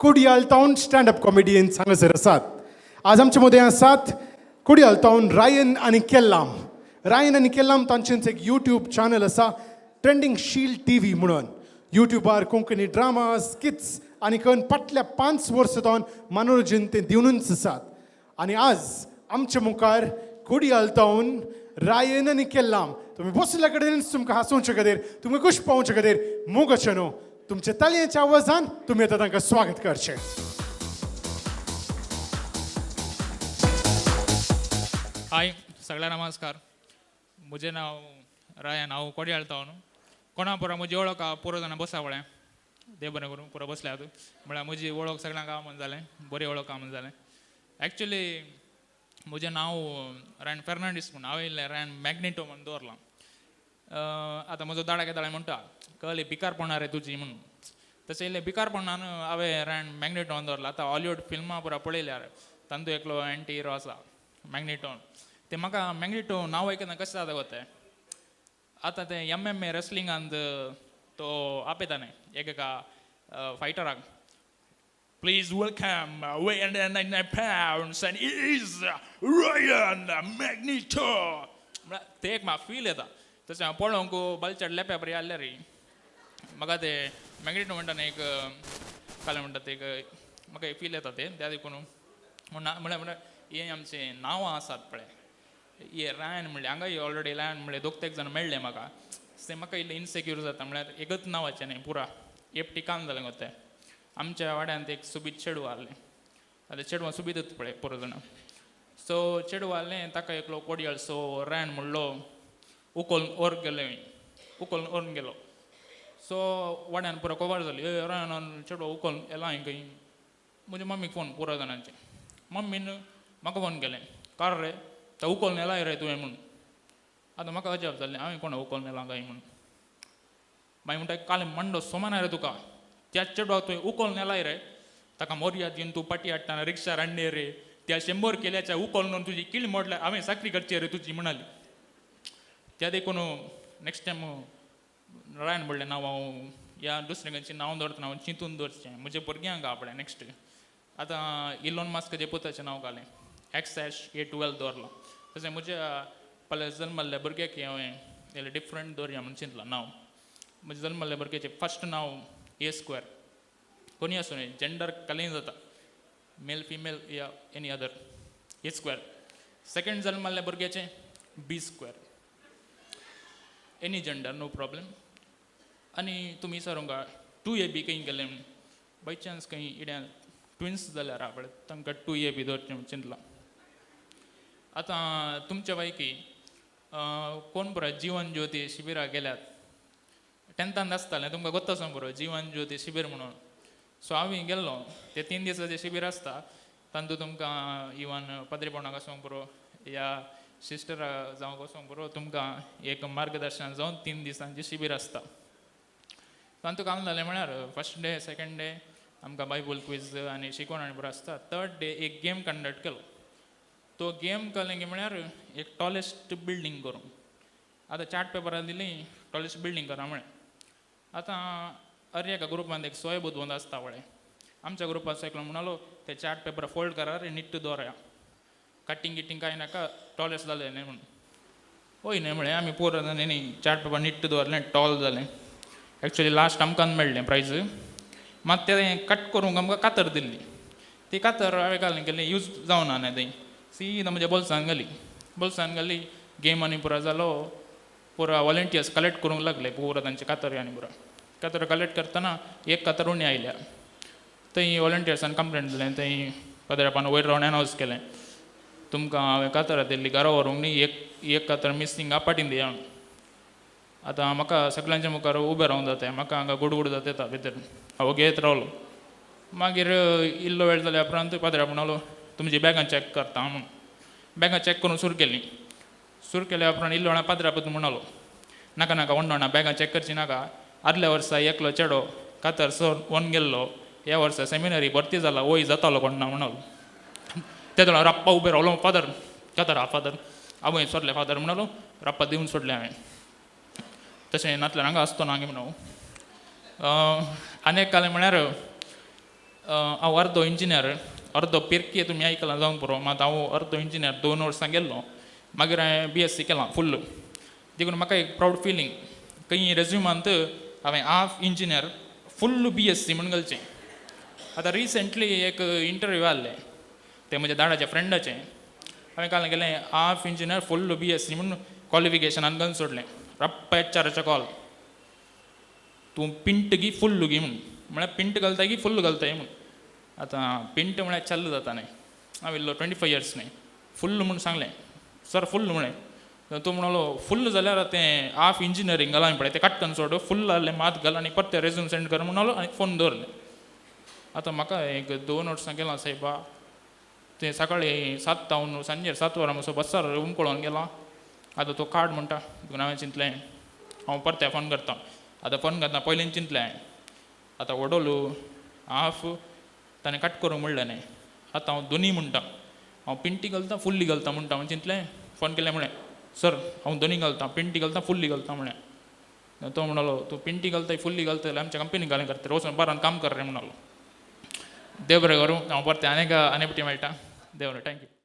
Kodiyal town stand up comedians हांगासर आसात. आज आमचे मदें आसात कोडियाल टावन रायन आनी केल्लाम. रायन आनी केल्लाम तांचेंच एक यूट्यूब चॅनल आसा, ट्रेंडींग शील टी व्ही म्हणून. युट्यूबार कोंकणी ड्रामा, स्किट्स आनी खंय फाटल्या 5 वर्सां तावन मनोरंजन ते दिवनूच आसात. आनी आज आमच्या मुखार कोडियाल टावन रायन आनी केल्लाम. तुमी बसल्या कडेन तुमकां हांसोवचे खातीर, तुमकां खुश पावोवचे खातीर मोगाचें न्हू तुमच्या तालयेच्या आवाजान तुमी आतां तांकां स्वागत करचें. हाय, सगळ्या नमस्कार. म्हजें नांव रायन, हांव कोडयाळ तावन. कोणा पुरो म्हजी वळख आहा, पुरो जाणां बसा वळें देव बरें करूं, पुरो बसल्यात म्हळ्यार म्हजी वळख सगळ्यांक आहा म्हण जालें, बरी वळख आहा म्हण जालें. एक्चुली म्हजें नांव रायन फेर्नांडीस म्हूण, हांवें इल्लें रायन मॅग्नेटो म्हूण दवरलां. आतां म्हजो दाडा केदाळे म्हणटा, कळ्ळी भिकारपणा रे तुजी म्हणून. तशें इल्लें भिकारपणान हांवें रायन मॅग्नेटो म्हूण दवरलां. आतां हॉलिवूड फिल्मां पुरा पळयल्यार तांतू एकलो एंटी हिरो आसा मॅग्नेटो. ते म्हाका मॅग्नेटो नांव आयकतना कशें जाता गो तें. आतां तें एम एम ए रेसलिंगांत तो आपयता न्ही एक एका फायटराक, please welcome 99 pounds and is Ryan Magneto. म्हळ्यार ते एक म्हाका फील येता. तशें हांव पळोवंक बलचड लेप्या बरी आसल्यार रे म्हाका ते मॅग्नेटो म्हणटा न्ही एक कालें म्हणटा ते एक म्हाका एक फील येता ते त्या देखून म्हूण म्हळ्यार म्हळ्यार हें आमचें नांवां आसात पळय, हे रायन म्हणलें हांगा ऑलरेडी रायन म्हणलें दोग तेग जाण मेळ्ळें म्हाका. ते म्हाका इल्लें इनसेक्यूर जाता, म्हळ्यार एकच नांवाचें न्ही पुरा एकटी काम जालें गो तें. आमच्या वाड्यांत एक सुबीत चेडूं आहलें. आतां चेडवां सुबीतच पळय पुरो जाणां. सो चेडूं आहलें, ताका एकलो कोडयाळ सो रायन म्हणलो उकोल व्हर गेलें, उकोल व्हरून गेलो. सो वाड्यान पुरो खबर जाली, ए रायनान चेडवा उकोल येला खंय. म्हजे मम्मीक फोन पुरो जाणांचे, मम्मीन म्हाका फोन केलें, कार रे तो उकोल नेलाय रे तुवें म्हणून. आतां म्हाका अजाप जालें, हांवें कोणा उकोल नेला काय म्हणून. मागीर म्हणटा, काल मंडो सोमाना रे तुका, त्या चेडवाक तुवें उकोल नेलाय रे, ताका मोरयाद घेवन तूं पाटी हाडटाना रिक्षा रांडे रे, त्या 100 केल्याच्या उकोल न्हू तुजी किल मोडल्यार हांवें साकरी करची रे तुजी म्हणाली. त्या देखून नेक्स्ट टायम रायन म्हणलें नांव हांव ह्या दुसरे खंयचें नांव दवरतना हांव चिंतून दवरचें म्हज्या भुरग्यांक आपणें नेक्स्ट. आतां इलोन मास्काचें पुताचें नांव घालें X-A12 दवरलां. तशें म्हज्या पळय जल्मल्ल्या भुरग्याक हांवें इल्लें डिफरंट दवरया म्हूण चिंतलां नांव. म्हजें जल्मल्ल्या भुरग्याचें फर्स्ट नांव A². कोणी आसूं न्ही, जेंडर कलें जाता, मेल फिमेल या एनी अदर, A². Second जल्मल्ल्या भुरग्याचें B², any gender no problem. आनी तुमी विचारूंक 2AB खंय गेलें म्हूण, बाय चान्स खंय इड्यान ट्विन्स जाल्यार आहा पळय तांकां 2AB दवरचें म्हूण चिंतलां. आतां तुमच्या पैकी कोण पुराय जिवन ज्योती शिबिराक गेल्यात? टेंथान आसतालें तुमकां गोत्त आसूंक पुरो जिवन ज्योती शिबीर म्हणून. सो हांव गेल्लो, ते 3 दिसाचें शिबीर आसता, तातूंत तुमकां इवन पाद्रीपणाक आसूंक पुरो या सिस्टरा जावंक वचोंक पुरो, तुमकां एक मार्गदर्शन जावन 3 दिसांचें शिबीर आसता. तातूंत काम जालें म्हळ्यार फर्स्ट डे सेकेंड डे आमकां बायबल क्वीज आनी शिकवण आनी पुरो आसता. थर्ड डे एक गेम कंडक्ट केलो. तो गेम केलें की म्हळ्यार एक टॉलेस्ट बिल्डींग करूंक. आतां चार्ट पेपरार दिली टॉलेस्ट बिल्डींग करा म्हळें. आतां हर एका ग्रुपांत एक सोय बुदवंत आसता पळय, आमच्या ग्रुपाचो एकलो म्हणालो ते चार्ट पेपर फोल्ड करा रे, निट्ट दवरया, कटींग गिटींग कांय नाका, टॉलेस्ट जालें न्ही म्हणून. हय न्ही म्हळें, आमी पोर जाणां न्ही चार्ट पेपर निट्ट दवरलें, टॉल जालें. एक्चुली लास्ट आमकां मेळ्ळें प्रायज. मात तें कट करूंक आमकां कातर दिल्ली, ती कातर हांवें घालून केली यूज जावना न्ही, थंय सीदा म्हज्या बोल्सान घाली. बोल्सान घाली, गेम आनी पुरो जालो, पुरा वॉलंटियर्स कलेक्ट करूंक लागले पुरा तांचे कातरी आनी पुरा कातर कलेक्ट करतना एक कातर उणी आयल्या. थंय वॉलंटियर्सान कंप्लेंट दिलें, थंय पाद्रापान वयर रावन एनावंस केलें, तुमकां हांवें कातरां दिल्ली घरा व्हरूंक न्ही, एक कातर मिसींग पाटीन दिया म्हणून. आतां म्हाका सगळ्यांच्या मुखार उबें रावंक जाता, म्हाका हांगा गुडगुड जाता येता भितर, हांव घेत रावलो. मागीर इल्लो वेळ जाल्या उपरांत पाद्रा म्हणालो तुमची बॅगां चॅक करता म्हणून. बॅगां चॅक करून सुरू केली. सुरू केल्या उपरांत इल्लो वेळा पाद्रा पद म्हणालो, नाका नाका वण्णा बॅगां चॅक करची नाका, आदल्या वर्सा एकलो चेडो कातर सर वन गेल्लो, ह्या वर्सा सेमिनरी भरती जाला, वय जातालो कोण ना म्हणालो. ते वेळार राप्पा उबें रावलो, फादर कातर हा फादर, आवय सोडलें फादर म्हणालो, राप्पा दिवन सोडलें हांवें. तशें नातल्यार हांगा आसतो ना म्हणून. आनी एक कालें म्हळ्यार हांव अर्दो इंजिनियर, अर्दो पिरकी तुमी आयकलां जावंक पुरो, मात हांव अर्दो इंजिनियर 2 वर्सां गेल्लो. मागीर हांवें BSc केलां फुल्ल. देखून म्हाका एक प्रावड फिलींग, खंय रेज्युमांत हांवें हाफ इंजिनियर फुल्ल BSc म्हूण घालचें. आतां रिसेंटली एक इंटरव्यू आहलें तें म्हज्या दाडाच्या फ्रेंडाचें. हांवें काल गेलें हाफ इंजिनियर फुल्ल BSc म्हूण क्वॉलिफिकेशनान घालून सोडलें. रप्प एचआराचो कॉल, तूं पिंट गी फुल्ल गी म्हूण, म्हळ्यार पिंट घालताय की फुल्ल घालताय म्हूण. आतां पिंट म्हळ्यार चल्ल जाता न्ही, हांव इल्लो 25 इयर्स न्ही, फुल्ल म्हूण सांगलें, सर फुल्ल म्हळें. तूं म्हणलो फुल्ल जाल्यार तें हाफ इंजिनियरींग घाला पळय तें कट करून सोड, फुल्ल आहलें मात घाल आनी परतें रेज्यूम सेंड कर म्हणलो आनी फोन दवरलें. आतां म्हाका एक 2 वर्सां गेलां सायबा, तें सकाळीं 7 जावन सांजेर 7 वरां म्हणसर बस्सार उमकळोन गेलां. आतां तो कार्ड म्हणटा, देखून हांवें चिंतलें हांव परतें फोन करता. आतां फोन करता पयलीं चिंतलें हांवें, आतां वडोलो हाफ ताणें कट करूंक म्हणलें न्ही, आतां हांव दोनी म्हणटा, हांव पिंटी घालता फुल्ली घालता म्हणटा. हांवें चिंतलें, फोन केलें म्हळें सर हांव दोनी घालता, पिंटी घालता फुल्ली घालता म्हळें. तो म्हणलो तूं पिंटी घालता फुल्ली घालता जाल्यार आमच्या कंपनी घालून करता, वचून बारान काम कर रे म्हणलो. देव बरें करूं, हांव परतें आनी आनी पटी मेळटा. देव बरें, thank you.